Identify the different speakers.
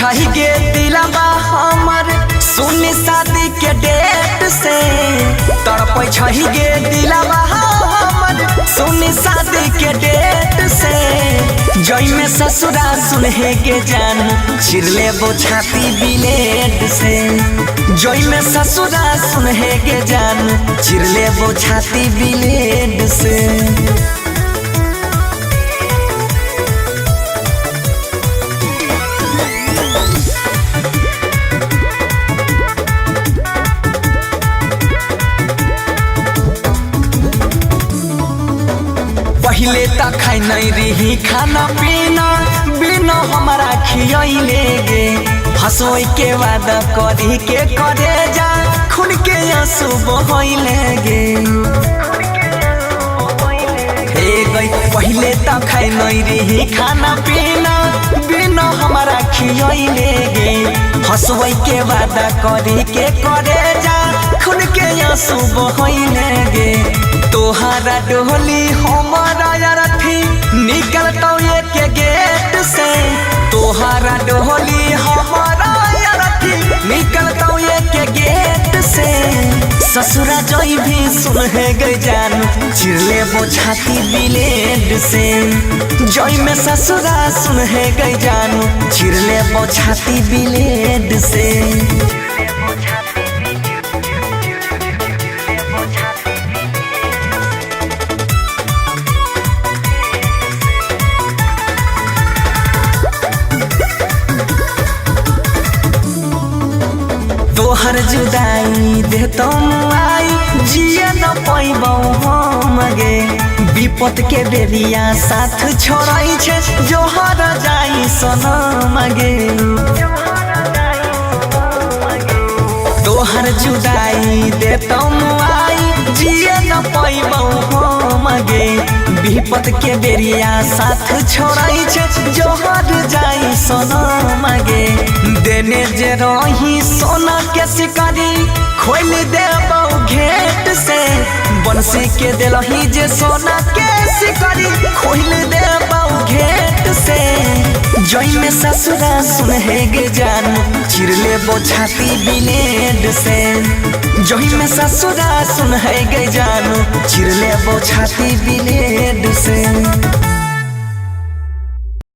Speaker 1: छै गे दिलवा हमर सुन शादी के डेट से। तड़पै छै गे दिलवा हमर सुन शादी के डेट से। जइमे ससुरा सुनहे के जान चिर लेबो छाती बिलेट से। जइमे ससुरा सुनहे के जान चिर लेबो छाती बिलेट से। पहले त खाइ नहीं रही खाना पीना बिना हमारा खियले गे। हंसोई के वादा करी के करे जा खून के आंसू बहले गे। हे गई पहले त खाइ नहीं रही खाना पीना बिना हमारा खियले गे। हंसोई के वादा करी के करे जा खून के आंसू बहले गे। तोहरा डोली हमारा अरथी निकलतौ एक गेट से। तोहरा डोली हमारा अरथी निकलतौ एक गेट से। ससुरा जई भी सुनहे गे जान चिर लेबो छाती बिलेड से। जई में ससुरा सुनहे गे जान चिर लेबो छाती बिलेड से। तोहर जुदाई देतौ आई जिए न पैबौ हम गे। विपद के बेरिया साथ छोड़ै छै जोहर जाई सनम गे। तोहर जुदाई देतौ आई जिए न पैबौ हम गे। विपद के बेरिया साथ छोड़ै छै जोहर जाई सनम गे। देने जे रही सोना के शिकारी खोल देबौ घेट से। बंसी के देलही जे सोना के शिकारी खोल देबौ घेट से। जइमे ससुरा सुनहे गे जान चिर लेबो छाती बिलेड से। जइमे ससुरा सुनहे गे जान चिर लेबो छाती बिलेड से।